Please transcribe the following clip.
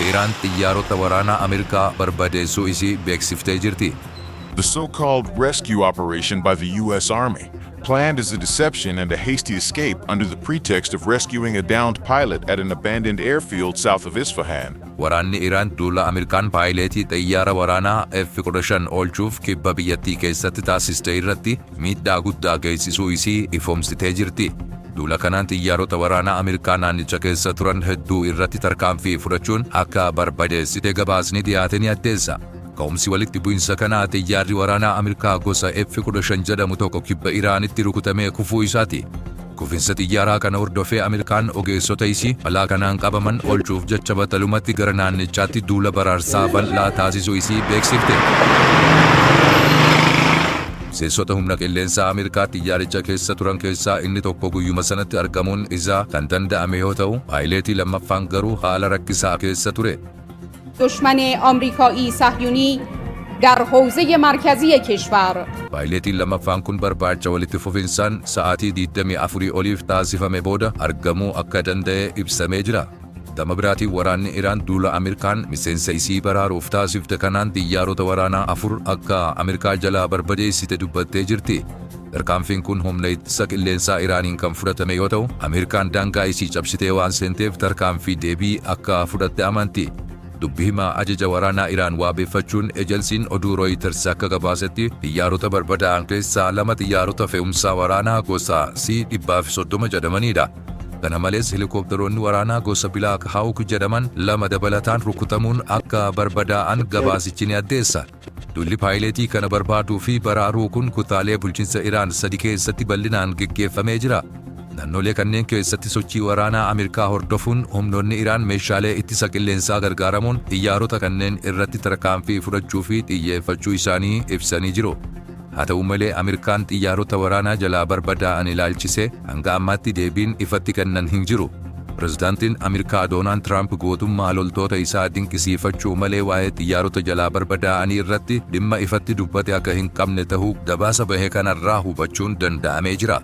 Iraan xiyyaarota waraanaa Ameerikaa barbadeessuu isii beeksiftee jirti. The so called rescue operation by the U.S. Army, planned as a deception and a hasty escape under the pretext of rescuing a downed pilot at an abandoned airfield south of Isfahan. Waraanni Iraan duula Ameerikaan paayileetii xiyyaara waraanaa F-15 oolchuuf kibba biyyattii keessatti taasiste irratti miidhaa guddaa geessisuu isii ifoomsitee jirti. Duula kanaan xiyyaarota waraanaa Ameerikaa naannicha keessa turan hedduu irratti tarkaanfii fudhachuun akka barbadeessite gabaasni dhiyaate ni addeessa. Ka'umsi walitti bu'insa kanaa xiyyaarri waraanaa Ameerikaa gosa F-15 jedhamu tokko kibba Iraanitti rukutamee kufuu isaati. Kufinsa xiyyaaraa kana hordofee Ameerikaan ogeessota isii balaa kanaan qabaman oolchuuf jecha battalumatti gara naannichaatti duula baraarsaa bal'aa taasisuu isii beeksifte. Miseensota humna qilleensaa Ameerikaa xiyyaaricha keessa turan keessaa inni tokko guyyuma sanatti argamuun isaa kan danda'ame yoo ta'u, paayileetii lammaffaan garuu haala rakkisaa keessa ture. دشمن آمریکایی صهیونی در حوزه مرکزی کشور Paayileetiin lammaffaan kun barbaacha walitti fufinsaan sa'aatii 24 oliif taasifame booda argamuu akka danda'e ibsamee jira. Gama biraatiin waraanni Iraan duula Ameerikaan miseensa isii baraaruuf taasifte kanaan xiyyaarota waraanaa afur akka Ameerikaa jalaa barbadeessite dubbattee jirti. Tarkaanfiin kun humna ittisa qilleensaa Iraaniin kan fudhatame yoo ta'u, Ameerikaan daangaa isii cabsitee waan seenteef tarkaanfii deebii akka fudhatte amanti. Dubbi himaa ajaja waraanaa Iraan waabeeffachuun ejensiin oduu Reuters akka gabaasetti xiyyaarota barbadaa'an keessaa lama xiyyaarota fe'umsaa waraanaa gosa C-130 jedhamanidha. Kana malees helikoophtaroonni waraanaa gosa Black Hawk jedhaman lama dabalataan rukutamuun akka barbadaa'an gabaasichi ni addeessa. Duulli paayileetii kana barbaaduu fi baraaruu kun kutaalee bulchiinsa Iraan sadi keessatti bal'inaan geggeeffamee jira. Naannolee kanneen keessatti sochii waraanaa Ameerikaa hordofuun humnoonni Iraan meeshaalee ittisa qilleensaa gargaaramuun xiyyaarota kanneen irratti tarkaanfii fudhachuu fi xiyyeeffachuu isaanii ibsanii jiru. Haa ta'u malee Ameerikaan xiyyaarota waraanaa jalaa barbadaa'an ilaalchisee hanga ammaatti deebiin ifatti kennan hin jiru. Pirezidaantiin Ameerikaa Doonaald Tiraamp gootummaa loltoota isaa dinqisiifachuu malee waa'ee xiyyaarota jalaa barbadaa'anii irratti dhimma ifatti dubbate akka hin qabne ta'uu gabaasa bahe kanarraa hubachuun danda'amee jira.